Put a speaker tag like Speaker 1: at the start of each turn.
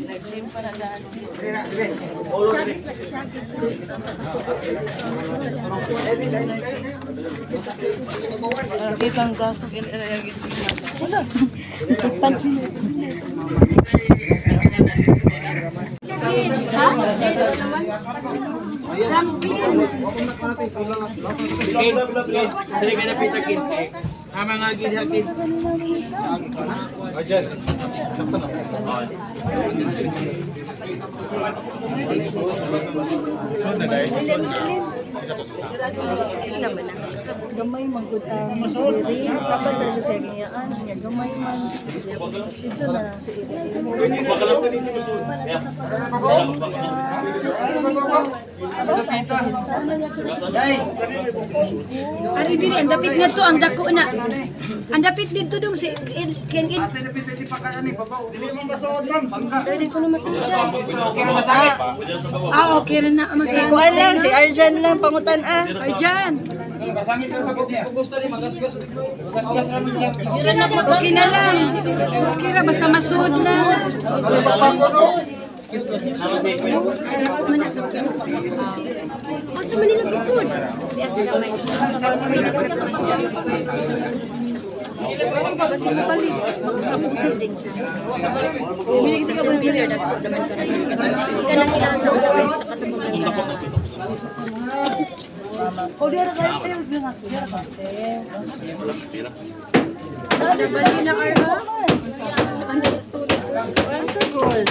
Speaker 1: Nag-gym pa na daan siya. Nakita ang gasok in yung gym. Wala.
Speaker 2: Dali ka na pita kin. Tama nga gid hakin.
Speaker 1: Gamay man gud ang diri. Dapat talaga sa gayaan niya gamay man. Dito na lang sa area.
Speaker 3: Ari diri ang dapit nga to ang dako na. Ang dapit dito dong si ken in. Dili ko na masudan. Ah, okay ra na
Speaker 1: Si
Speaker 3: masangit.
Speaker 1: Kuan lang, si Arjan lang pangutan ah.
Speaker 3: Arjan. Okay na lang. Okay ra basta masud lang. Dako man na. Asa man nila gisud? Di asa gamay. Kasi mo palit, mag-usap-usap din sa sa St. Peter, dako naman ka rin. Kanang ilasa wala kayo sa katubong ng
Speaker 1: O di ra kayo tayo bingas di ra ka.
Speaker 3: Nabali na kayo.
Speaker 1: Ang sagol.